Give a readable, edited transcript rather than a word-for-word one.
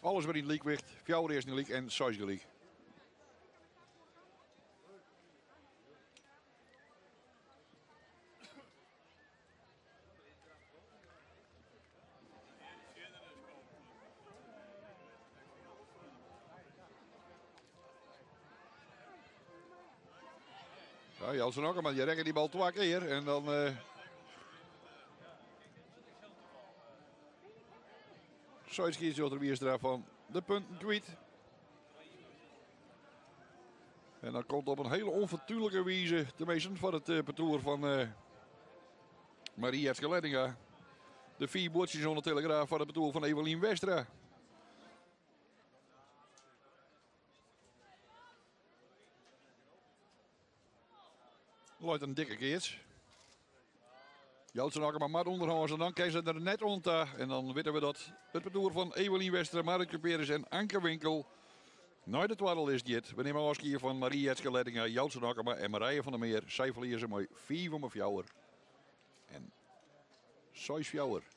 Alles wer yn lykwicht. Fjouwer earsten gelyk en seis gelyk. Ja, Jeltsen Okkerman, je rekken die bal twee keer en dan... Uh, Seit skiedsrjochter Wierstra fan de punten kwyt. En dan komt op in hele onfortuinlijke wijze, tenminste foar it partoer fan uh, Maria Lettinga. De vier buordsjes oan de telegraaf foar it partoer fan Evelien Westra. Leit in dikke keats. Joutsen Akkerman moat ûnderhâns en dan kin se der net oan ta. En dan witte we dat it partoer fan Evelien Westra, Marit Kuperus en Anke Winkel nei de twadde list giet. We nimme ôfskie fan Marie Jetske Lettinga, Joutsen Akkerman en Marije van der Meer. Sy ferlieze mei 5 om 4 en 6-4.